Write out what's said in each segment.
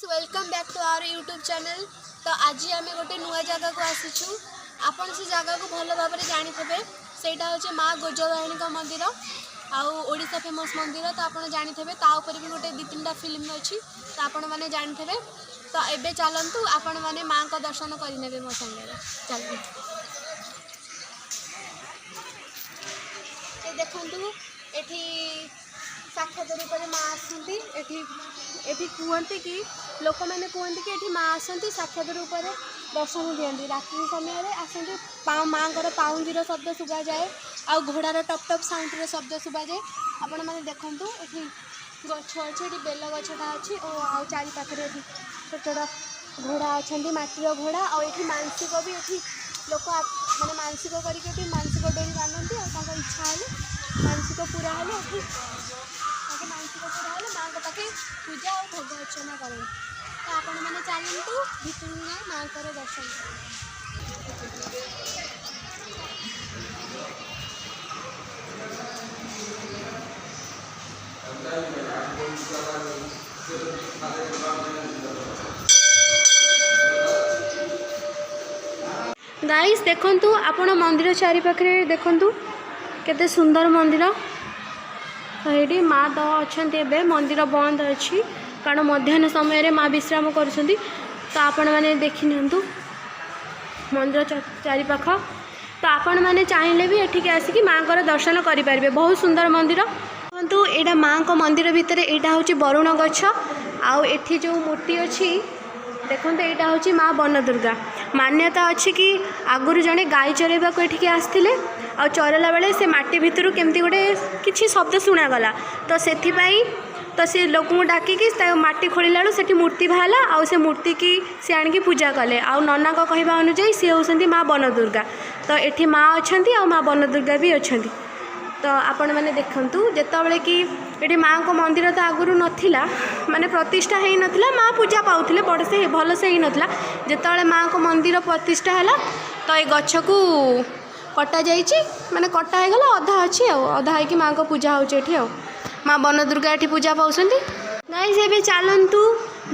Welcome back to our YouTube channel. ତ ଆଜି ଆମେ ଗୋଟେ ନୂଆ ଜାଗାକୁ ଆସିଛୁ। ଆପଣ ସେ ଜାଗାକୁ ଭଲ ଭାବରେ ଜାଣିଥିବେ। ସେଇଟା ହେଉଛି ମା ଗୋଜବାହିଣୀଙ୍କ ମନ୍ଦିର ଆଉ ଓଡ଼ିଶା ଫେମସ୍ ମନ୍ଦିର। ତ ଆପଣ ଜାଣିଥିବେ, ତା ଉପରେ ବି ଗୋଟେ ଦୁଇ ତିନିଟା ଫିଲ୍ମ ଅଛି, ତ ଆପଣମାନେ ଜାଣିଥିବେ। ତ ଏବେ ଚାଲନ୍ତୁ, ଆପଣମାନେ ମାଆଙ୍କ ଦର୍ଶନ କରିନେବେ ମୋ ସାଙ୍ଗରେ। ଚାଲନ୍ତୁ। ଏ ଦେଖନ୍ତୁ, ଏଠି ସାକ୍ଷାତ ରୂପରେ ମା ଆସନ୍ତି। ଏଠି କୁହନ୍ତି କି, ଲୋକମାନେ କୁହନ୍ତି କି ଏଠି ମା ଆସନ୍ତି, ସାକ୍ଷାତ ରୂପରେ ଦର୍ଶନ ଦିଅନ୍ତି। ରାତ୍ରି ସମୟରେ ଆସନ୍ତି। ମାଆଙ୍କର ପାଉଁଜିର ଶବ୍ଦ ଶୁଭାଯାଏ ଆଉ ଘୋଡ଼ାର ଟପ୍ ଟପ୍ ସାଉଣ୍ଡର ଶବ୍ଦ ଶୁଭାଯାଏ। ଆପଣମାନେ ଦେଖନ୍ତୁ, ଏଠି ଗଛ ଅଛି, ଏଠି ବେଲ ଗଛଟା ଅଛି ଓ ଆଉ ଚାରି ପାଖରେ ଏଠି ଛୋଟ ଛୋଟ ଘୋଡ଼ା ଅଛନ୍ତି, ମାଟିର ଘୋଡ଼ା। ଆଉ ଏଠି ମାନସିକ ବି, ଏଠି ଲୋକ ମାନେ ମାନସିକ କରିକି ଏଠି ମାନସିକ ଡୋରି ବାନ୍ଧନ୍ତି। ଆଉ ତାଙ୍କ ଇଚ୍ଛା ହେଲେ, ମାନସିକ ପୁରା ହେଲେ, ଏଠି ତାଙ୍କ ମାନସିକ ପୁରା ହେଲେ ମାଆଙ୍କ ପାଖେ ପୂଜା ଆଉ ଭୋଗ ଅର୍ଚ୍ଚନା କରନ୍ତି। ତ ଆପଣମାନେ ଚାଲନ୍ତୁ, ଭିତରକୁ ଯାଇ ମାଆଙ୍କର ଦର୍ଶନ କରନ୍ତୁ। ଗାଇସ୍, ଦେଖନ୍ତୁ, ଆପଣ ମନ୍ଦିର ଚାରିପାଖରେ ଦେଖନ୍ତୁ, କେତେ ସୁନ୍ଦର ମନ୍ଦିର। ତ ଏଇଠି ମା ତ ଅଛନ୍ତି, ଏବେ ମନ୍ଦିର ବନ୍ଦ ଅଛି, କାରଣ ମଧ୍ୟାହ୍ନ ସମୟରେ ମା ବିଶ୍ରାମ କରୁଛନ୍ତି। ତ ଆପଣମାନେ ଦେଖିନିଅନ୍ତୁ ମନ୍ଦିର ଚାରିପାଖ। ତ ଆପଣମାନେ ଚାହିଁଲେ ବି ଏଠିକି ଆସିକି ମାଆଙ୍କର ଦର୍ଶନ କରିପାରିବେ। ବହୁତ ସୁନ୍ଦର ମନ୍ଦିର। ଦେଖନ୍ତୁ, ଏଇଟା ମାଆଙ୍କ ମନ୍ଦିର ଭିତରେ ଏଇଟା ହେଉଛି ବରୁଣ ଗଛ। ଆଉ ଏଠି ଯେଉଁ ମୂର୍ତ୍ତି ଅଛି, ଦେଖନ୍ତୁ, ଏଇଟା ହେଉଛି ମା ବନଦୁର୍ଗା। ମାନ୍ୟତା ଅଛି କି ଆଗରୁ ଜଣେ ଗାଈ ଚରାଇବାକୁ ଏଠିକି ଆସିଥିଲେ ଆଉ ଚରାଇଲା ବେଳେ ସେ ମାଟି ଭିତରୁ କେମିତି ଗୋଟେ କିଛି ଶବ୍ଦ ଶୁଣାଗଲା। ତ ସେଥିପାଇଁ ତ ସେ ଲୋକଙ୍କୁ ଡାକିକି ତା ମାଟି ଖୋଳିଲା ବେଳକୁ ସେଠି ମୂର୍ତ୍ତି ବାହାରିଲା ଆଉ ସେ ମୂର୍ତ୍ତିକି ସେ ଆଣିକି ପୂଜା କଲେ। ଆଉ ନନାଙ୍କ କହିବା ଅନୁଯାୟୀ ସିଏ ହେଉଛନ୍ତି ମା ବନଦୁର୍ଗା। ତ ଏଠି ମା ଅଛନ୍ତି ଆଉ ମା ବନଦୁର୍ଗା ବି ଅଛନ୍ତି। ତ ଆପଣମାନେ ଦେଖନ୍ତୁ, ଯେତେବେଳେ କି ଏଠି ମାଆଙ୍କ ମନ୍ଦିର ତ ଆଗରୁ ନଥିଲା, ମାନେ ପ୍ରତିଷ୍ଠା ହେଇନଥିଲା, ମା ପୂଜା ପାଉଥିଲେ, ବଡ଼ସେ ଭଲସେ ହେଇନଥିଲା। ଯେତେବେଳେ ମାଆଙ୍କ ମନ୍ଦିର ପ୍ରତିଷ୍ଠା ହେଲା, ତ ଏ ଗଛକୁ କଟା ଯାଇଛି, ମାନେ କଟା ହେଇଗଲା, ଅଧା ଅଛି। ଆଉ ଅଧା ହେଇକି ମାଆଙ୍କ ପୂଜା ହେଉଛି ଏଠି ଆଉ ମା ବନଦୁର୍ଗା ଏଠି ପୂଜା ପାଉଛନ୍ତି। ଗାଇସ୍, ଏବେ ଚାଲନ୍ତୁ,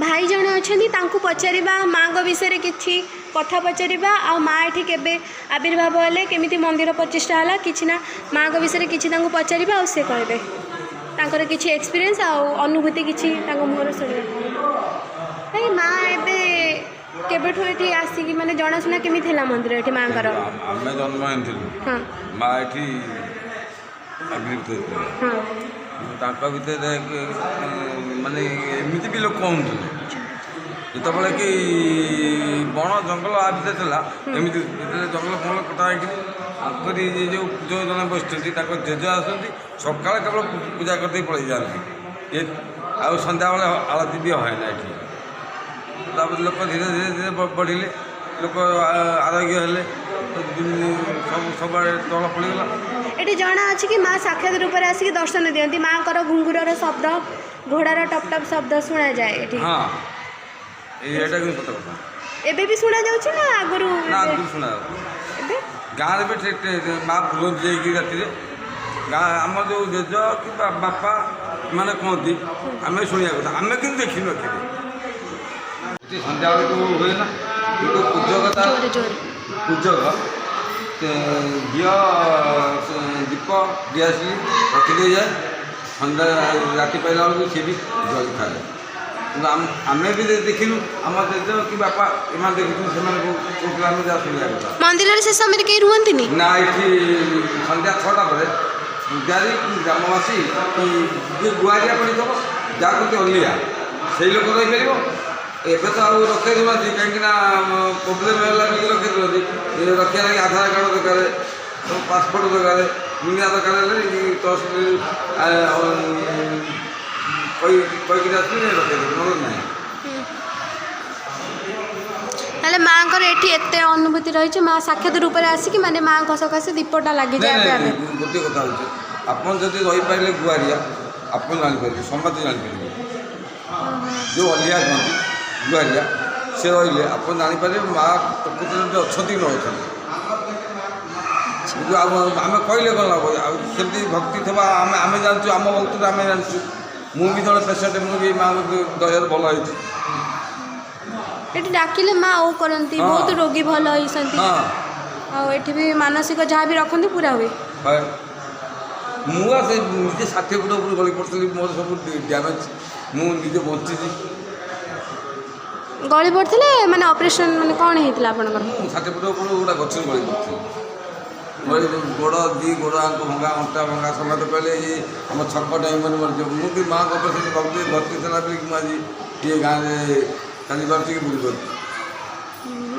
ଭାଇ ଜଣେ ଅଛନ୍ତି, ତାଙ୍କୁ ପଚାରିବା, ମାଆଙ୍କ ବିଷୟରେ କିଛି କଥା ପଚାରିବା। ଆଉ ମା ଏଠି କେବେ ଆବିର୍ଭାବ ହେଲେ, କେମିତି ମନ୍ଦିର ପ୍ରତିଷ୍ଠା ହେଲା, କିଛି ନା ମାଆଙ୍କ ବିଷୟରେ କିଛି ତାଙ୍କୁ ପଚାରିବା ଆଉ ସେ କହିବେ ତାଙ୍କର କିଛି ଏକ୍ସପିରିଏନ୍ସ ଆଉ ଅନୁଭୂତି କିଛି ତାଙ୍କ ମୁହଁରୁ ଶୁଣିବା। ଭାଇ, ମା ଏବେ କେବେଠୁ ଏଠି ଆସିକି, ମାନେ ଜଣାଶୁଣା କେମିତି ହେଲା ମନ୍ଦିର ଏଠି ମାଆଙ୍କର? ଆମେ ଜନ୍ମ ହେଇଥିଲୁ, ମା ଏଠି ଆବିର୍ଭୂତ ହେଇଥିଲେ। ତାଙ୍କ ଭିତରେ ମାନେ ଏମିତି ବି ଲୋକ କହୁଥିଲେ, ଯେତେବେଳେ କି ବଣ ଜଙ୍ଗଲ ଆ ଭିତରେ ଥିଲା, ଏମିତି ଯେତେବେଳେ ଜଙ୍ଗଲ ଫଙ୍ଗଲ କଟା ହେଇକିରି ଆଙ୍କରି ଯେଉଁ ଯେଉଁ ଜଣେ ବସିଛନ୍ତି, ତାଙ୍କ ଜେଜେ ଆସନ୍ତି ସକାଳେ, କେବଳ ପୂଜା କରିଦେଇ ପଳେଇ ଯାଆନ୍ତି ଏ, ଆଉ ସନ୍ଧ୍ୟାବେଳେ ଆଳତି ବି ହୁଏ ନା ଏଠି। ତାପରେ ଲୋକ ଧୀରେ ଧୀରେ ଧୀରେ ବଢ଼ିଲେ, ଲୋକ ଆରୋଗ୍ୟ ହେଲେ, ସବୁ ସବୁଆଡ଼େ ତଳ ପଡ଼ିଗଲା। ଏଠି ଜଣା ଅଛି କି ମା ସାକ୍ଷାତ ରୂପରେ ଆସିକି ଦର୍ଶନ ଦିଅନ୍ତି। ମାଆଙ୍କର ଘୁଙ୍ଗୁରର ଶବ୍ଦ, ଘୋଡ଼ାର ଟପ୍ ଟପ୍ ଶବ୍ଦ ଶୁଣାଯାଏ ଏଠି। ହଁ, ଏଇଟା କିନ୍ତୁ ସତ କଥା। ଏବେ ବି ଶୁଣାଯାଉଛି ନା ଆଗରୁ? ନା, ଆଗରୁ ଶୁଣାଯାଉଛି। ଏବେ ଗାଁରେ ବି ମା ବୁଲନ୍ତି ଯାଇକି ରାତିରେ ଗାଁ। ଆମ ଯେଉଁ ଜେଜ କି ବାପା ଏମାନେ କୁହନ୍ତି, ଆମେ ଶୁଣିବା କଥା, ଆମେ କିନ୍ତୁ ଦେଖିନୁ ଆଖିରେ। ଏଠି ସନ୍ଧ୍ୟାବେଳକୁ ହୁଏ ନା, କିନ୍ତୁ ପୂଜକ ତା ଜୋରେ ଜୋରେ। ପୂଜକ ସେ ଘିଅ, ସେ ଦୀପ ଦିଆସିଲି ରଖିଦେଇଯାଏ। ସନ୍ଧ୍ୟା ରାତି ପାଇଲା ବେଳକୁ ସିଏ ବି ଜଳିଥାଏ। କିନ୍ତୁ ଆମେ ବି ଦେଖିନୁ, ଆମ ଜେଜ କି ବାପା ଏମାନେ ଦେଖିଛୁ, ସେମାନେ କହୁଥିଲେ, ଆମେ ଯାହା ଶୁଣିବା କଥା। ମନ୍ଦିରରେ ସେ ସମୟରେ କେହି ରୁହନ୍ତିନି? ନା, ଏଠି ସନ୍ଧ୍ୟା 6ଟା ପରେ ପୂଜାରୀ କି ଗ୍ରାମବାସୀ କି ଯିଏ ଗୁଆରିଆ ପଡ଼ିଥିବ, ଯାହାକୁ କି ଅଲିଆ, ସେଇ ଲୋକ ରହିପାରିବ। ଏବେ ତ ଆଉ ରଖେଇ ଦେଉନାହାନ୍ତି, କାହିଁକି ନା ପ୍ରୋବ୍ଲେମ୍ ହେଲା ବୋଲି ରଖେଇ ଦେଉନାହାନ୍ତି। ଏ ରଖିବା ଲାଗି ଆଧାର କାର୍ଡ଼ ଦରକାର, ସବୁ ପାସପୋର୍ଟ ଦରକାର, ଦୁନିଆ ଦରକାର ହେଲେ ତହସିଲ କହିକିରି ଆସିଲେ ରଖେଇଦେବେ, ନହେଲେ ନାହିଁ। ତାହେଲେ ମାଆଙ୍କର ଏଠି ଏତେ ଅନୁଭୂତି ରହିଛି, ମା ସାକ୍ଷାତ ରୂପରେ ଆସିକି, ମାନେ ମାଆଙ୍କ ସକାଶେ ଦୀପଟା ଲାଗିଯାଏ ନାଇଁ। ଆପେ ଆପେ। ନାଇଁ, ଗୋଟିଏ କଥା ହେଉଛି, ଆପଣ ଯଦି ରହିପାରିଲେ ଗୁଆରିଆ, ଆପଣ ଜାଣିପାରିବେ, ସମସ୍ତେ ଜାଣିପାରିବେ। ଯେଉଁ ଅଲିଆ କୁହନ୍ତି, ଗୁଆରିଆ, ସେ ରହିଲେ ଆପଣ ଜାଣିପାରିବେ ମା ପ୍ରକୃତରେ ଏଠି ଅଛନ୍ତି କି ନ ଅଛନ୍ତି। କିନ୍ତୁ ଆଉ ଆମେ କହିଲେ କ'ଣ ଲାଭ? ଆଉ ସେମିତି ଭକ୍ତି ଥିବା ଆମେ ଜାଣିଛୁ, ଆମ ଭକ୍ତିଟା ଆମେ ଜାଣିଛୁ। ମୁଁ ବି ଜଣେ ପେସେଣ୍ଟ, ମୁଁ ବି ମାଆଙ୍କ ଦୟାରୁ ଭଲ ହେଇଛି। ଏଠି ଡାକିଲେ ମା ଓ କରନ୍ତି। ହଁ। ବହୁତ ରୋଗୀ ଭଲ ହେଇଛନ୍ତି। ହଁ। ଆଉ ଏଠି ବି ମାନସିକ ଯାହା ବି ରଖନ୍ତି ପୁରା ହୁଏ। হয়। ମୁଁ ଆଉ ସେ ନିଜେ 60 ଫୁଟ ଉପରୁ ଗଳି ପଡ଼ିଥିଲି, ମୋର ସବୁ ଡ୍ୟାମେଜ୍, ମୁଁ ନିଜେ ବଞ୍ଚିଛି। ଗଳି ପଡ଼ିଥିଲେ ମାନେ ଅପରେସନ୍ ମାନେ କ'ଣ ହେଇଥିଲା ଆପଣଙ୍କର? ମୁଁ 60 ଫୁଟ ଉପରୁ ଗୋଟେ ଗଛରୁ ଗଳି ପଡ଼ିଥିଲି। ଗଳି ଗୋଡ଼ ଦୁଇ ଗୋଡ଼ ଆଙ୍କ ଭଙ୍ଗା, ଅଣ୍ଟା ଭଙ୍ଗା। ସମସ୍ତେ କହିଲେ ଏଇ ଆମ ଛକ ଟାଇମ୍ ମାନେ ମରିଯିବ। ମୁଁ ବି ମାଆଙ୍କ ଉପରେ ସେଠି ଭକ୍ତି ଭକ୍ତି ଥିଲା ବୋଲି ମୁଁ ଆଜି ଟିକେ ଗାଁରେ ଚାଲିପାରୁଛି କି ବୁଲିପାରୁଛି।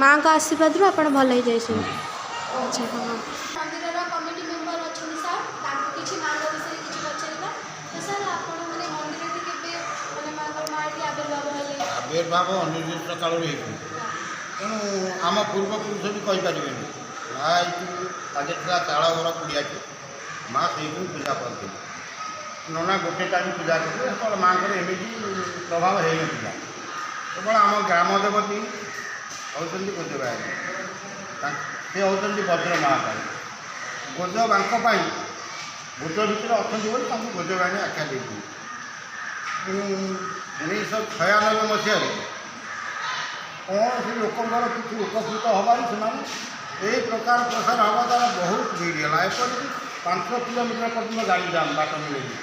ମାଆଙ୍କ ଆଶୀର୍ବାଦରୁ ଆପଣ ଭଲ ହେଇଯାଇଛନ୍ତି। ଆଚ୍ଛା, ହଁ। ମନ୍ଦିରର କମିଟି ମେମ୍ବର ଅଛନ୍ତି ସାର୍, ତାଙ୍କୁ କିଛି ମାଆଙ୍କ ବିଷୟରେ କିଛି ପଚାରିବା। ତ ସାର୍, ଆପଣ ମାନେ ମନ୍ଦିରଟି କେବେ ମାନେ ମାଆଙ୍କର ମା ଏଠି ଆବିର୍ଭାବ ହେଲେ? ଆବିର୍ଭାବ ଅନିର୍ଦ୍ଦିଷ୍ଟ କାଳରୁ ହେଇଛନ୍ତି, ତେଣୁ ଆମ ପୂର୍ବପୁରୁଷ ବି କହିପାରିବେନି। ମା ଏଇଠୁ ଆଗେ ଥିଲା ଚାଳ ଘର କୁଡ଼ିଆଟି, ମା ସେଇଠୁ ପୂଜା ପାଉଥିଲେ। ନନା ଗୋଟେ ଟାଇମ୍ ପୂଜା କରୁଥିଲେ। ସେତେବେଳେ ମାଆଙ୍କର ଏମିତି ପ୍ରଭାବ ହେଇନଥିଲା। କେବଳ ଆମ ଗ୍ରାମ ଦେବତୀ ହେଉଛନ୍ତି ଗୋଜବାୟାଣୀ, ସେ ହେଉଛନ୍ତି ବଜ୍ର ମହାକାଳୀ। ଗୋଜ ବାଙ୍କ ପାଇଁ ଗୋଜ ଭିତରେ ଅଛନ୍ତି ବୋଲି ତାଙ୍କୁ ଗୋଜବାୟାଣୀ ଆଖ୍ୟା ଦେଇଛନ୍ତି। ତେଣୁ 1996 ମସିହାରେ କୌଣସି ଲୋକଙ୍କର କିଛି ଉପକୃତ ହେବାରୁ ସେମାନେ ଏହି ପ୍ରକାର ପ୍ରସାର ହେବା ଦ୍ୱାରା ବହୁତ ଭିଡ଼ ହେଲା। ଏପରିକି 5 କିଲୋମିଟର ପର୍ଯ୍ୟନ୍ତ ଗାଡ଼ି ଜାମ୍, ବାଟ ମିଳେନି।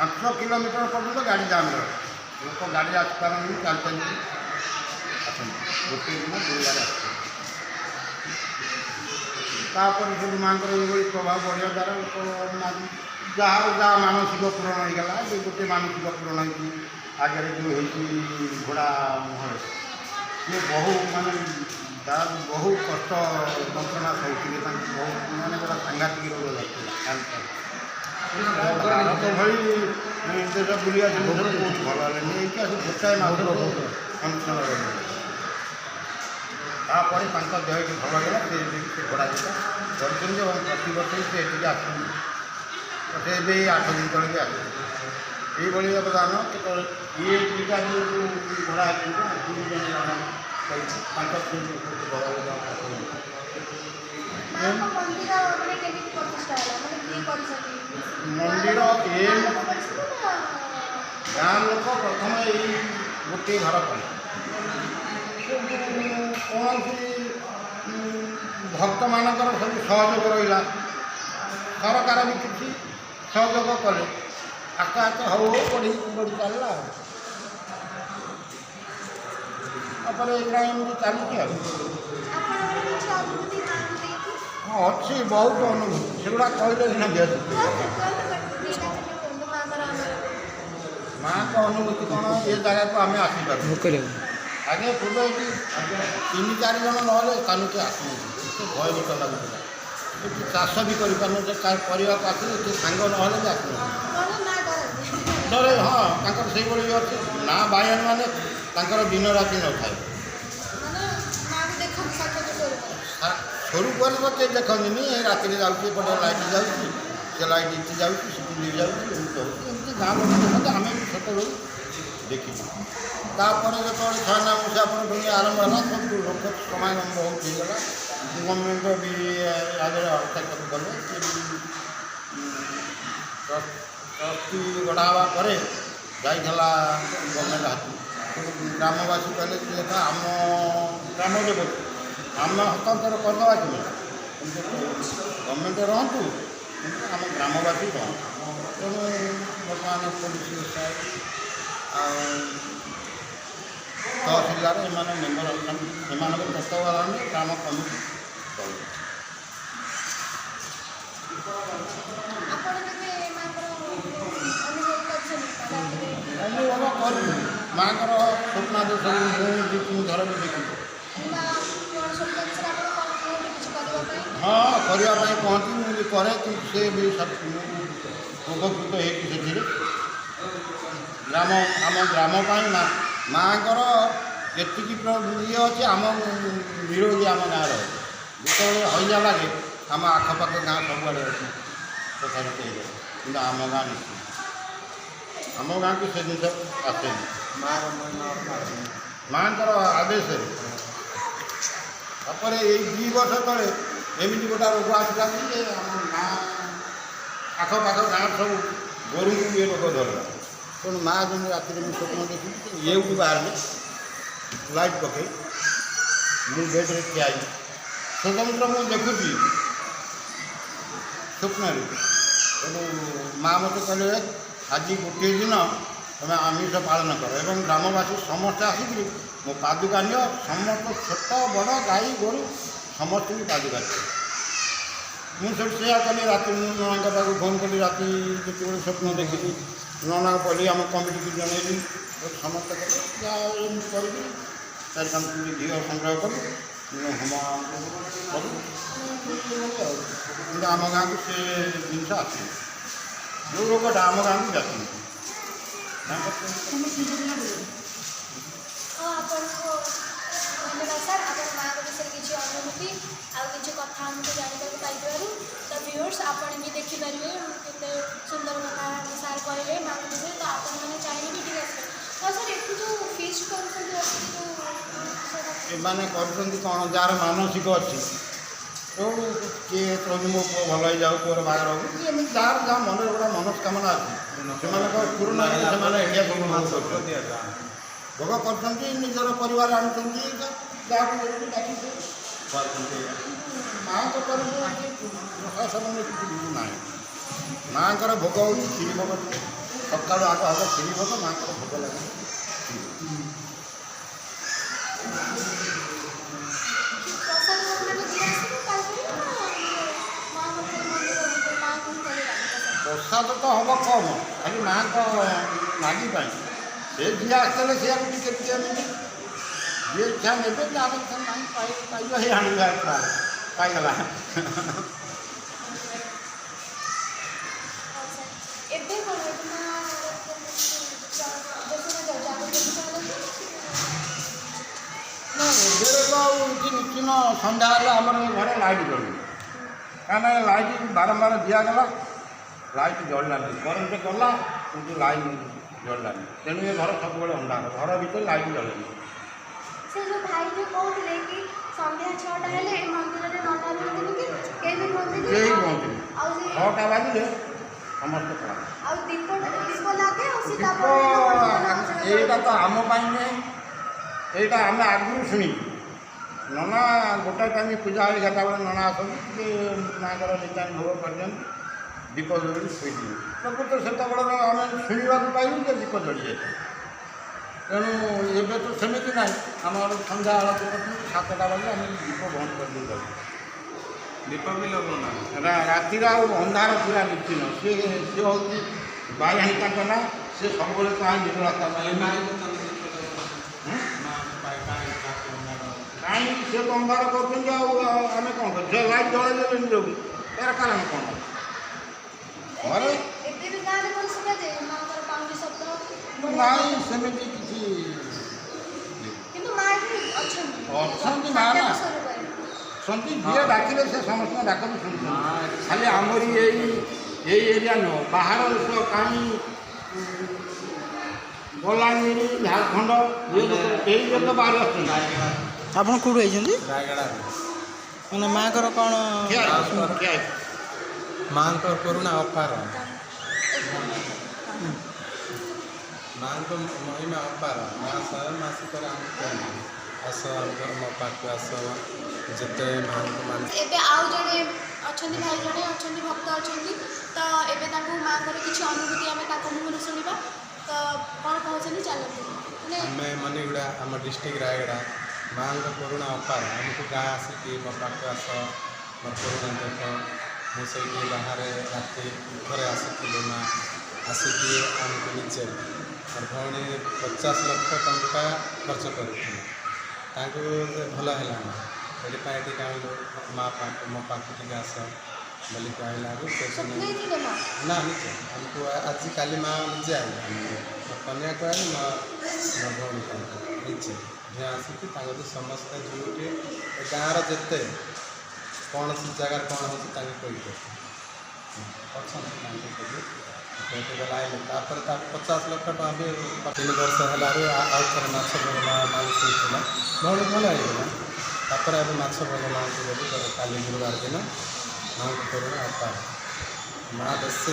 5 କିଲୋମିଟର ପର୍ଯ୍ୟନ୍ତ ଗାଡ଼ି ଜାମ୍ ରହେ, ଲୋକ ଗାଡ଼ି ଆସିପାରନ୍ତିନି, ଚାଲି ଚାଲିକି ଆସନ୍ତି। ଗୋଟେ ଦିନ ଗୁରୁବାର ଆସନ୍ତି। ତାପରେ ସବୁ ମାଆଙ୍କର ଏଇଭଳି ପ୍ରଭାବ ବଢ଼ିବା ଦ୍ୱାରା ଲୋକ ଯାହାର ଯାହା ମାନସିକ ପୂରଣ ହେଇଗଲା। ଯେ ଗୋଟେ ମାନସିକ ପୂରଣ ହେଇଛି ଆଗରେ ଯେଉଁ ହେଇଛି ଘୋଡ଼ା ମୁହଁରେ, ସିଏ ବହୁ ମାନେ ତାର ବହୁ କଷ୍ଟ ଯନ୍ତ୍ରଣା ସହୁଥିଲେ। ତାଙ୍କୁ ବହୁତ ମାନେ ଗୋଟେ ସାଂଘାତିକ ରୋଗ ଧରିଥିଲା, କ୍ୟାନ୍ସର। ଭାରତ ଭଳି ଦେଶ ବୁଲି ଆସିଲେ ସବୁ ବହୁତ ଭଲ ହେଲେନି। ଏଇଠି ଆସି ଗୋଟାଏ ମାସ ଅନୁଷ୍ଠାନ ରହିଲେ, ତାପରେ ତାଙ୍କ ଦେହ ଏଠି ଭଲ ହେଇଗଲା। ସେ ଏବେ ସେ ଘୋଡ଼ା ଦୁଇଟା କରିଛନ୍ତି ଏବଂ ପ୍ରତିବର୍ଷ ବି ସେ ଏଠିକି ଆସନ୍ତି। ତ ସେ ଏବେ ଏଇ 8 ଦିନ ତଳେ ବି ଆସୁଛନ୍ତି। ଏଇଭଳି ଅବଦାନ। କେତେବେଳେ ଇଏ ଦୁଇଟା ଯେଉଁ ଘୋଡ଼ା ଅଛନ୍ତି, ଦୁଇ ଜଣ ଜଣ କରିଛି ତାଙ୍କ ବଡ଼। ମାଆଙ୍କ ମନ୍ଦିର ମାନେ କେମିତି ପ୍ରତିଷ୍ଠା ହେଲା, ମାନେ କିଏ କରିଛନ୍ତି? ମନ୍ଦିର ଏ ଗାଁ ଲୋକ କରିଛନ୍ତି ନା? ଗାଁ ଲୋକ ପ୍ରଥମେ ଏଇ ଗୋଟିଏ ଘର କଲେ। କିନ୍ତୁ କୌଣସି ଭକ୍ତମାନଙ୍କର ସବୁ ସହଯୋଗ ରହିଲା, ସରକାର ବି କିଛି ସହଯୋଗ କଲେ। ଆସ୍ତେ ଆସ୍ତେ ହଉ ହଉ ବଢ଼ି ବଢ଼ି ଚାଲିଲା। ଆଉ ତାପରେ ଏଇଟା ଏମିତି ଚାଲିଛି ଆଉ। ଆପଣଙ୍କର କିଛି ଅନୁଭୂତି ମାଆଙ୍କୁ ନେଇକି? ହଁ, ଅଛି ବହୁତ ଅନୁଭୂତି। ସେଗୁଡ଼ା କହିଲେ ସିନା ଦେହ ଶୁଖିବ। କୁହନ୍ତୁ, କୁହନ୍ତୁ, ଗୋଟେ ଦୁଇଟା ଖଣ୍ଡେ କୁହନ୍ତୁ ମାଆଙ୍କର ଅନୁଭୂତି। ମାଆଙ୍କ ଅନୁଭୂତି କ'ଣ, ଏ ଜାଗାକୁ ଆମେ ଆସିପାରୁ ଆଗେ ପୂର୍ବେ ଏଠି ତିନି ଚାରି ଜଣ ନହେଲେ ସ୍ଥାନକୁ ଆସୁନଥିଲେ। ଏତେ ଭୟଭୀତ ଲାଗୁଥିଲା। ଏଠି ଚାଷ ବି କରିପାରୁନଥିଲେ। କରିବାକୁ ଆସିଲେ ଏଠି ସାଙ୍ଗ ନହେଲେ ବି ଆସୁନଥିଲେ। କ'ଣ ମା ଡରନ୍ତି? ଡରେ, ହଁ। ତାଙ୍କର ସେଇଭଳି ବି ଅଛି ନା ବାୟାଣୀ, ମାନେ ତାଙ୍କର ଦିନ ରାତି ନଥାଏ। ମାନେ ମାଆକୁ ଦେଖନ୍ତି ସାକ୍ଷାତ ସ୍ୱରୂପରେ? ସ୍ୱରୂପରେ ତ କେହି ଦେଖନ୍ତିନି। ଏ ରାତିରେ ଯାଉଛି, ଏପଟେ ଲାଇଟ୍ ଯାଉଛି, ସେ ଲାଇଟ୍ ଏଠି ଯାଉଛି, ସେଠି ଲିଭି ଯାଉଛି, ଏମିତି ହେଉଛି। ଏମିତି ଗାଁ ଲୋକ ଦେଖନ୍ତି, ଆମେ ବି ଛୋଟବେଳୁ ଦେଖିଛୁ। ତାପରେ ଯେତେବେଳେ 96 ମସିହା ଆପଣ ଦୁନିଆ ଆରମ୍ଭ ହେଲା, ସବୁ ଲୋକ ସମାଗମ ବହୁତ ହେଇଗଲା। ଗଭର୍ଣ୍ଣମେଣ୍ଟ ବି ଆଗରେ ହସ୍ତକ୍ଷେପ କଲେ। ସେ ବି ଟ୍ରଷ୍ଟି ଗଢ଼ା ହେବା ପରେ ଯାଇଥିଲା ଗଭର୍ଣ୍ଣମେଣ୍ଟ ହାତକୁ। ତେଣୁ ଗ୍ରାମବାସୀ କହିଲେ ଯେ ତ ଆମ ଗ୍ରାମ ଦେବତୀ, ଆମେ ହସ୍ତାନ୍ତର କରିଦେବା କି ନାହିଁ, କିନ୍ତୁ ଗଭର୍ଣ୍ଣମେଣ୍ଟ ରହନ୍ତୁ, କିନ୍ତୁ ଆମ ଗ୍ରାମବାସୀ ରହନ୍ତୁ। ତେଣୁ ବର୍ତ୍ତମାନ ପୋଲିସ ସାହେବ ଆଉ ତହସିଲଦାର ଏମାନେ ମେମ୍ବର ଅଛନ୍ତି। ଏମାନଙ୍କ ତତ୍ତ୍ୱାବଧାନରେ ଗ୍ରାମ କମିଟି ଚଳୁଛି। ଆପଣ କେବେ ମାଆଙ୍କର ଅନୁଭବ କରିଛନ୍ତି ରାତିରେ? ଅନୁଭବ କରିବୁ, ମାଆଙ୍କର ସ୍ୱପ୍ନାଦେଶ ମୁଁ ଦୁଇ ତିନି ଥର ବି ଦେଖିଛି। ମା କ'ଣ ସ୍ୱପ୍ନ ବିଷୟରେ ଆପଣ କ'ଣ କୁହନ୍ତି କିଛି କରିବା ପାଇଁ? ହଁ, କରିବା ପାଇଁ କହନ୍ତି, ମୁଁ ବି କରେ। କିନ୍ତୁ ସେ ବି ମୁଁ ଉପକୃତ ହେଇଛି ସେଥିରେ। ଗ୍ରାମ ଆମ ଗ୍ରାମ ପାଇଁ ମା ମାଆଙ୍କର ଯେତିକି ଇଏ ଅଛି, ଆମ ବିରୋଧୀ ଆମ ଗାଁରେ ଅଛି। ଯେତେବେଳେ ହଇଜା ଲାଗେ, ଆମ ଆଖପାଖ ଗାଁ ସବୁଆଡ଼େ ଅଛି ପ୍ରସାରିତ ହେଇଯାଏ, କିନ୍ତୁ ଆମ ଗାଁ ନିଶ୍ଚିତ, ଆମ ଗାଁକୁ ସେ ଜିନିଷ ଆସେନି ମାଆଙ୍କର ଆଦେଶରେ। ତାପରେ ଏଇ 2 ବର୍ଷ ତଳେ ଏମିତି ଗୋଟେ ରୋଗ ଆସିଲା ଯେ ଆମ ଗାଁ ଆଖପାଖ ଗାଁ ସବୁ ଗୋରୁଙ୍କୁ ଏ ରୋଗ ଧରିଲା। ତେଣୁ ମା ଦିନ ରାତିରେ ମୁଁ ସ୍ୱପ୍ନ ଦେଖିଲି ଯେ ଏଇଠୁ ବାହାରିଲେ ଲାଇଟ୍ ପକେଇ ମୁଁ ବେଡ଼୍ରେ ଠିଆ ହେଇଛି। ସ୍ୱତନ୍ତ୍ର ମୁଁ ଦେଖୁଛି ସ୍ୱପ୍ନରେ। ତେଣୁ ମା ମୋତେ କହିଲେ, ଆଜି ଗୋଟିଏ ଦିନ ତୁମେ ଆମିଷ ପାଳନ କର ଏବଂ ଗ୍ରାମବାସୀ ସମସ୍ତେ ଆସିକରି ମୋ ପାଦୁକା ନିଅ। ସମସ୍ତ ଛୋଟ ବଡ଼ ଗାଈ ଗୋରୁ ସମସ୍ତଙ୍କୁ ପାଦୁକା ଦିଅ। ମୁଁ ସେଠି ସେଇଆ କଲି। ରାତି ମୁଁ ନନାଙ୍କ ପାଖକୁ ଫୋନ୍ କଲି। ରାତି ଯେତେବେଳେ ସ୍ୱପ୍ନ ଦେଖିଲି, ନନାଙ୍କୁ କହିଲି, ଆମ କମିଟିକୁ ଜଣେଇଲି। ସମସ୍ତେ କଲେ, ଯାହା ଏମିତି କରିକି 4-5 କେଜି ଘିଅ ସଂଗ୍ରହ କଲୁ, ହୋମ କଲୁ ଆଉ। କିନ୍ତୁ ଆମ ଗାଁକୁ ସେ ଜିନିଷ ଆସିନି, ଯେଉଁ ରୋଗଟା ଆମ ଗାଁକୁ ବ୍ୟାପିନି ତାଙ୍କର। ହଁ, ଆପଣଙ୍କୁ ଧନ୍ୟବାଦ ସାର୍, ଆପଣ ମାଆଙ୍କ ବିଷୟରେ କିଛି ଅନୁଭୂତି ଆଉ କିଛି କଥା ଆମକୁ ଜାଣିବାକୁ ପାଇଥିବାରୁ। ତ ଭିଉଅର୍ସ, ଆପଣ ବି ଦେଖିପାରିବେ କେତେ ସୁନ୍ଦର କଥା ଆମ ସାର୍ କହିଲେ ମାଆଙ୍କ ବିଷୟରେ। ତ ଆପଣମାନେ ଚାହିଁଲେ ବି ଟିକେ ଆସିବେ। ଆଉ ସାର୍, ଏଠି ଯେଉଁ ଫିଷ୍ଟ କରୁଛନ୍ତି ଆସିକି ଯେଉଁ ସେଇଟା? ଏମାନେ କରୁଛନ୍ତି କ'ଣ, ଯାହାର ମାନସିକ ଅଛି, ତେଣୁ କିଏ କହୁଛି ମୋ ପୁଅ ଭଲ ହେଇଯାଉ, ପୁଅର ବାହାଘର ହଉ କି ଏମିତି ଯାହାର ଯାହା ମନରେ ଗୋଟେ ମନସ୍କାମନା ଅଛି, ସେମାନଙ୍କ ପୂରଣ ହେଲେ ସେମାନେ ଏରିଆ ସବୁ ଭୋଗ କରୁଛନ୍ତି। ଭୋଗ କରୁଛନ୍ତି, ନିଜର ପରିବାର ଆଣୁଛନ୍ତି, ଯାହାକୁ ଯେମିତି ଡାକି ସେ କରୁଛନ୍ତି। ମାଆଙ୍କ ତରଫରୁ ପ୍ରଶାସନରେ କିଛି ଭୁଲ ନାହିଁ। ମାଆଙ୍କର ଭୋଗ ହେଉଛି କ୍ଷୀରି ଭୋଗ। ସକାଳୁ ଆଗ ହବ କ୍ଷୀରି ଭୋଗ, ମାଆଙ୍କର ଭୋଗ ଲାଗେ କ୍ଷୀରି। ପ୍ରସାଦ ମାନେ ଯିଏ ଆସିବ ପାଇପାରିବ ନା ମାଆଙ୍କ ଖାଲି ମନ୍ଦିର ଭିତରେ ମାଆଙ୍କୁ ହିଁ ଖାଲି ଲାଗେ ପ୍ରସାଦ? ପ୍ରସାଦ ତ ହବ କମ୍, ଖାଲି ମାଆଙ୍କ ନାଗି ପାଇଁ। ସେ ଯିଏ ଆସିଥିଲେ ସେଇଆକୁ ଟିକେ ଟିକେ ଏମିତି ଯିଏ ଇଚ୍ଛା ନେବେ, ଯାହାର ଇଚ୍ଛା ନାହିଁ ପାଇବ, ହେଇ ଆଣିବା ପାଇଗଲା। ହଉ ସାର୍, ଏବେ କ'ଣ ଏଠି ମା ଦର୍ଶନ ଯାଉଛି? ନା, ଏବେ ତ ଆଉ ଏଠି ନିଶ୍ଚିନ୍ତ ସନ୍ଧ୍ୟା ହେଲେ ଆମର ଏ ଘରେ ଲାଇଟ୍ ଜଳୁନି। କାହିଁକିନା ଲାଇଟ୍ ବାରମ୍ବାର ଦିଆଗଲା, ଲାଇଟ୍ ଜଳିଲାନି। କରେଣ୍ଟ ଗଲା କିନ୍ତୁ ଲାଇଟ୍ ଜଳିଲାନି। ତେଣୁ ଏ ଘର ସବୁବେଳେ ଅନ୍ଧାର। ଘର ଭିତରେ ଲାଇଟ୍ ଜଳେନି। ସେ ଯେଉଁ ଭାଇ ଯେଉଁ କହୁଥିଲେ କି ସନ୍ଧ୍ୟା 6ଟା ହେଲେ ଏ ମନ୍ଦିରରେ ନନା ରୁହନ୍ତିନି କି କେହି ବି ରୁହନ୍ତିନି। କେହି ରୁହନ୍ତିନି। ଆଉ ସେ 6ଟା ବାଜିଲେ ସମସ୍ତେ ପଳାନ୍ତି। ଆଉ ଦୀପ ଲାଗେ ଆଉ ସେ ଦୀପ ତାପରେ ଏଇଟା ତ ଆମ ପାଇଁ ନୁହେଁ, ଏଇଟା ଆମେ ଆଗରୁ ଶୁଣିଛୁ। ନନା ଗୋଟାଏ ଟାଇମ୍ ପୂଜା 11ଟା ବେଳେ ନନା ଆସନ୍ତି, ଟିକେ ମାଆଙ୍କର ନିତାଣି ଭୋଗ କରିଦିଅନ୍ତି, ଦୀପ ଜଳି ଶୋଇଦିଅନ୍ତି। ପ୍ରକୃତ ସେତେବେଳେ ଆମେ ଶୁଣିବାକୁ ପାଇଲୁ ଯେ ଦୀପ ଜଳିଯାଇଥାଏ। ତେଣୁ ଏବେ ତ ସେମିତି ନାହିଁ। ଆମର ସନ୍ଧ୍ୟା ଆଳତି କରୁଛନ୍ତି, 7ଟା ବାଜିଲେ ଆମେ ଦୀପ ବନ୍ଦ କରିଦେଇ ଯାଉ। ଦୀପ ବି ଲଗାଉନାହାନ୍ତି। ରାତିରେ ଆଉ ଅନ୍ଧାର ପୁରା ନିଶ୍ଚିନ। ସିଏ ହେଉଛି ବାରିଣୀ ତାଙ୍କ ନାଁ। ସେ ସବୁବେଳେ ଚାହେଁ ନିରୋଳା। କାହିଁକି ସେ ତ ଅନ୍ଧାର କରୁଛନ୍ତି ଆଉ ଆମେ କ'ଣ କରୁଛୁ? ସେ ଲାଇଟ୍ ଜଳେଇ ଦେଲେନି ଯୋଉ, ତାର କାରଣ କ'ଣ ଘରେ? ଏବେ ବି ଗାଁରେ କ'ଣ ଶୁଣାଯାଏ ମାଆଙ୍କର ପାଉଁଜି ଶବ୍ଦ ବଢିଆ? ନାଇଁ, ସେମିତି କିଛି। କିନ୍ତୁ ମା ଏଠି ଅଛନ୍ତି। ଅଛନ୍ତି ମା ନା। ସାକ୍ଷାତ ସ୍ୱରୂପରେ। ଅଛନ୍ତି। ଯିଏ ଡାକିଲେ ସେ ସମସ୍ତଙ୍କ ଡାକ ବି ଶୁଣୁଛନ୍ତି। ଖାଲି ଆମରି ଏଇ ଏରିଆ ନୁହଁ, ବାହାର ଦେଶ କାହିଁ ବଲାଙ୍ଗୀର, ଝାଡ଼ଖଣ୍ଡ, ଇଏ ଲୋକ ଏଇ ଲୋକ ବାହାରୁ ଆସୁଛନ୍ତି। ଆପଣ କେଉଁଠୁ ଆଇଛନ୍ତି? ରାୟଗଡ଼ାରୁ। ମାନେ ମାଆଙ୍କର କ'ଣ? ଠିଆ ହେଇଛି, ଠିଆ ହେଇଛି। ମାଆଙ୍କର କରୁଣା ଅପାର, ମାଆଙ୍କ ମହିମା ଅପାର। ମା ସ୍ୱୟଂ ଆସିକରି ଆମକୁ କୁହନ୍ତି, ଆସ ଆମ ପାଖକୁ ଆସ, ଯେତେ ମାଆଙ୍କୁ ମାନ ଏବେ ଆଉ ଜଣେ ଅଛନ୍ତି, ଭାଇ ଜଣେ ଅଛନ୍ତି, ଭକ୍ତ ଅଛନ୍ତି। ତ ଏବେ ତାଙ୍କୁ ମାଆଙ୍କର କିଛି ଅନୁଭୂତି ଆମେ ତାଙ୍କ ମୁହଁରୁ ଶୁଣିବା। ତ କ'ଣ କହୁଛନ୍ତି ଚାଲନ୍ତୁ ମାନେ। ଆମେ ମନିଗୁଡ଼ା, ଆମ ଡିଷ୍ଟ୍ରିକ୍ଟ ରାୟଗଡ଼ା। ମାଆଙ୍କ କରୁଣା ଅପାର। ଆମକୁ ଗାଁ ଆସିକି ମୋ ପାଖକୁ ଆସ, ମୋ କରୁଣା ଦେଖ। ମୁଁ ସେଇଠି ବାହାରେ ରାତି ଘରେ ଆସିଥିଲି। ମା ଆସିକି ଆମକୁ ନିଜେ, ମୋର ଭଉଣୀ 50 ଲକ୍ଷ ଟଙ୍କା ଖର୍ଚ୍ଚ କରିଥିଲେ, ତାଙ୍କୁ ଭଲ ହେଲାନି। ସେଥିପାଇଁ ଏଠିକି ଆଣିଲୁ ମା ପାଖକୁ, ମୋ ପାଖକୁ ଟିକେ ଆସ ବୋଲି କହିଲାରୁ ସେ ସ୍ୱପ୍ନ ହେଇଥିଲେ ମା? ନା, ନିଜେ ଆମକୁ ଆଜିକାଲି ମା ନିଜେ ଆଇଲେ। ମୋ କନ୍ୟାକୁ ଆଇଲେ, ମୋ ଭଉଣୀକୁ ଆଇଲେ, ନିଜେ ଝିଅ ଆସିକି ତାଙ୍କଠୁ ସମସ୍ତେ ଯେଉଁଠି ଏ ଗାଁର ଯେତେ କୌଣସି ଜାଗାରେ କ'ଣ ହେଉଛି ତାଙ୍କୁ କହିବେ ଅଛନ୍ତି ତାଙ୍କୁ ସବୁ। ସେଇଠି ଗଲା ଆଇଲେ। ତାପରେ ତା 50 ଲକ୍ଷ ଟଙ୍କା ବି 3 ବର୍ଷ ହେଲାରୁ ଆଉ ଥରେ ମାଛ ଭୋଗ ମା ମାନସିକ ହେଇଥିଲା, ଭଉଣୀ ଭଲ ହେଇଗଲା। ତାପରେ ଏବେ ମାଛ ଭୋଗ ମାଆଙ୍କୁ ଦେବୁ କାଲି ଗୁରୁବାର ଦିନ। ମାଆଙ୍କ କରୁଣା ଅପାର। ମା ବେଶୀ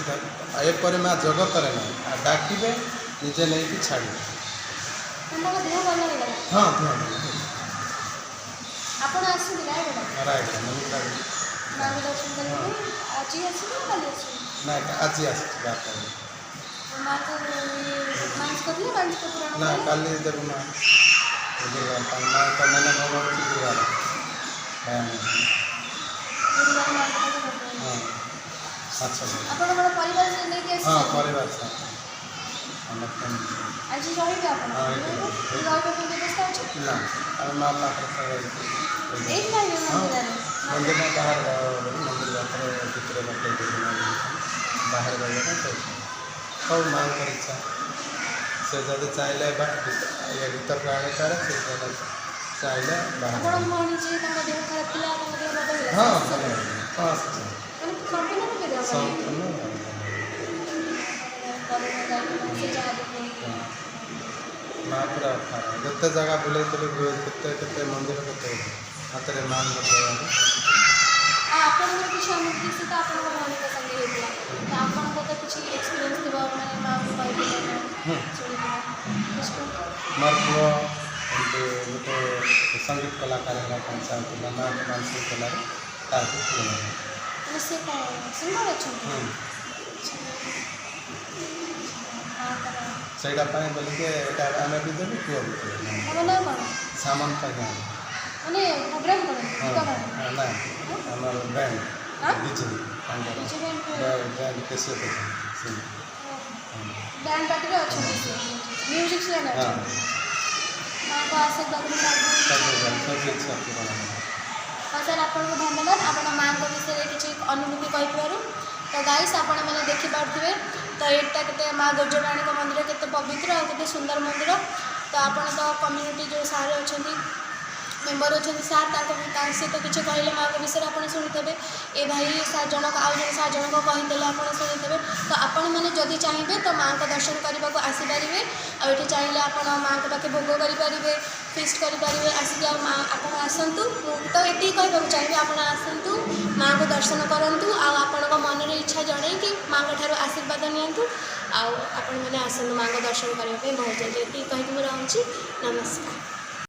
ଏପରି ମା ଜଗତରେ ନାହିଁ। ଆଉ ଡାକିବେ, ନିଜେ ନେଇକି ଛାଡ଼ିବେ। ତାଙ୍କ ଦେହ ଭଲ ହେଇଗଲା? ହଁ, ଦେହ ଭଲ ହେଇଗଲା। ଆପଣ ଆସନ୍ତି ରାୟଗଡ଼ା? ରାୟଗଡ଼ା ମନିକା। ମାଆଙ୍କୁ ଦର୍ଶନ କରିବାକୁ ଆଜି ଆସିବେ ନା କାଲି ଆସିବେ? ନା, ଆଜି ଆସିଛି 12ଟା ବେଳେ। ମାଆଙ୍କୁ ମାନସିକ ଥିଲେ, ମାନସିକ ପୂରଣ ନା। କଲେ? କାଲି ଦେବୁ ମା, ଗୁରୁବାର। ମାଙ୍କ ମେନ ଭୋଗ ହେଉଛି ଗୁରୁବାର। ହଁ। ଗୁରୁବାର ମାଆଙ୍କ ପାଖେ ଭୋଗ ହୁଏ। ହଁ, ମାଛ ଭୋଗ। ଆପଣଙ୍କର ପରିବାର ନେଇକି ହଁ। ଆସିଛନ୍ତି? ପରିବାର ସାଥ, ଆମ ଫ୍ୟାମିଲି। ଆଜି ରହିବେ ଆପଣ? ହଁ, ଏଇଠି ରହିବେ? ରହିବେ। ରହିବା ପାଇଁ ବ୍ୟବସ୍ଥା ଅଛି? ନା, ଆମେ ମା ପାଖରେ ତ ରହିଛୁ। ଏଇଠି ରହିବେ? ହଁ। ମନ୍ଦିରରେ? ମନ୍ଦିର ବାହାରେ ରହିବ, ମନ୍ଦିର ପାଖରେ ଭିତରେ କେହି ବାହାରେ ରହିବା ପାଇଁ କହିଛନ୍ତି। ହଉ, ମାଆଙ୍କର ଇଚ୍ଛା। ସେ ଯଦି ଚାହିଁଲେ ଇଏ ଭିତରକୁ ଆଣିପାରେ, ସେ ଯଦି ଚାହିଁଲେ ବାହାରେ। ଆପଣଙ୍କ ଭଉଣୀ ଯିଏ, ତାଙ୍କ ଦେହ ଖରାପ ଥିଲା, ତାଙ୍କ ଦେହ ଭଲ ହେଲା? ହଁ, ଭଲ ହେଇଗଲା। ହଁ, ଆସୁଛି। ମାନେ ସମ୍ପୂର୍ଣ୍ଣ ରୂପେ ଦେହ ଭଲ ହେଇଗଲା? ସମ୍ପୂର୍ଣ୍ଣ ଭଲ। କରୁଣା ଦାୟୀ ସେ ଯାହା ବି କୁହନ୍ତୁ। ହଁ। ମା ପୁରା ଅପାର। ଯେତେ ଜାଗା ବୁଲେଇଥିଲୁ, କେତେ କେତେ ମନ୍ଦିର, କେତେ ହାତରେ ମାଆଙ୍କ ଦୟାରୁ। ଆଉ ଆପଣଙ୍କର କିଛି ଅନୁଭୂତି? ସେ ତ ଆପଣଙ୍କ ଭଉଣୀଙ୍କ ସାଙ୍ଗେ ହେଇଥିଲା, ତ ଆପଣଙ୍କର ତ କିଛି ଏକ୍ସପିରିଏନ୍ସ ଥିବ, ମାନେ ମାଆଙ୍କୁ କହିଥିଲେ ନା ଶୁଣିଥିବ କିଛି କୁହନ୍ତୁ। ମୋର ପୁଅ ଏମିତି ଗୋଟେ ସଙ୍ଗୀତ କଳାକାର ହେବା ପାଇଁ ଚାହୁଁଥିଲା। ମାଆଙ୍କୁ ମାନସିକ କଲାରୁ ତାର ବି ପୂରଣ ହେଲା। ମାନେ ସେ କ'ଣ ସିଙ୍ଗର ଅଛନ୍ତି? ହୁଁ। ମାଆଙ୍କର ସେଇଟା ପାଇଁ ବୋଲିକି ଏଇଟା ଆମେ ବି ଦେବୁ, ପୁଅ ବି ଦେବୁ। ତାଙ୍କ ନାଁ କ'ଣ? ସାମନ୍ତ ଗାଁ। ମାନେ ପ୍ରୋଗ୍ରାମ୍ କରନ୍ତି? ହଁ। ଗୀତ ଗାଆନ୍ତି? ହଁ, ନା, ଆମର ବ୍ୟାଣ୍ଡ। ହଁ? ଡିଜେ ତାଙ୍କର। DJ band? ବ୍ୟାଣ୍ଡ କେସିଓ ସେ। ବ୍ୟାଣ୍ଡ ପାର୍ଟିରେ ଅଛନ୍ତି ସେ, ମ୍ୟୁଜିସିଆନ୍ ଅଛନ୍ତି। ମାଆଙ୍କ ଆଶୀର୍ବାଦରୁ ସବୁ ସବୁ ସବୁ ଇଚ୍ଛା ପୂରଣ ହେଲା। ହଁ ସାର୍, ଆପଣଙ୍କୁ ଧନ୍ୟବାଦ, ଆପଣ ମାଆଙ୍କ ବିଷୟରେ କିଛି ଅନୁଭୂତି କହିଥିବାରୁ। ତ ଗାଇସ୍, ଆପଣମାନେ ଦେଖିପାରୁଥିବେ ତ ଏଇଟା କେତେ ମା ଗୋଜରାଣୀଙ୍କ ମନ୍ଦିର କେତେ ପବିତ୍ର ଆଉ କେତେ ସୁନ୍ଦର ମନ୍ଦିର। ତ ଆପଣ ତ କମ୍ୟୁନିଟି ଯେଉଁ ସାର୍ ଅଛନ୍ତି, ମେମ୍ବର ଅଛନ୍ତି ସାର୍, ତାଙ୍କ ସହିତ କିଛି କହିଲେ ମାଆଙ୍କ ବିଷୟରେ, ଆପଣ ଶୁଣିଥିବେ। ଏ ଭାଇ ସାର୍ ଜଣକ, ଆଉ ଜଣେ ସାର୍ ଜଣକ କହିଦେଲେ, ଆପଣ ଶୁଣିଥିବେ। ତ ଆପଣମାନେ ଯଦି ଚାହିଁବେ ତ ମାଆଙ୍କ ଦର୍ଶନ କରିବାକୁ ଆସିପାରିବେ। ଆଉ ଏଠି ଚାହିଁଲେ ଆପଣ ମାଆଙ୍କ ପାଖେ ଭୋଗ କରିପାରିବେ, ଫିଷ୍ଟ କରିପାରିବେ ଆସିକି। ଆଉ ମା, ଆପଣ ଆସନ୍ତୁ। ମୁଁ ତ ଏତିକି କହିବାକୁ ଚାହିଁବି, ଆପଣ ଆସନ୍ତୁ, ମାଆଙ୍କୁ ଦର୍ଶନ କରନ୍ତୁ ଆଉ ଆପଣଙ୍କ ମନରେ ଇଚ୍ଛା ଜଣେଇକି ମାଆଙ୍କ ଠାରୁ ଆଶୀର୍ବାଦ ନିଅନ୍ତୁ। ଆଉ ଆପଣମାନେ ଆସନ୍ତୁ ମାଆଙ୍କ ଦର୍ଶନ କରିବା ପାଇଁ ବହୁତ ଜଲ୍ଦି। ଏତିକି କହିକି ମୁଁ ରହୁଛି। ନମସ୍କାର।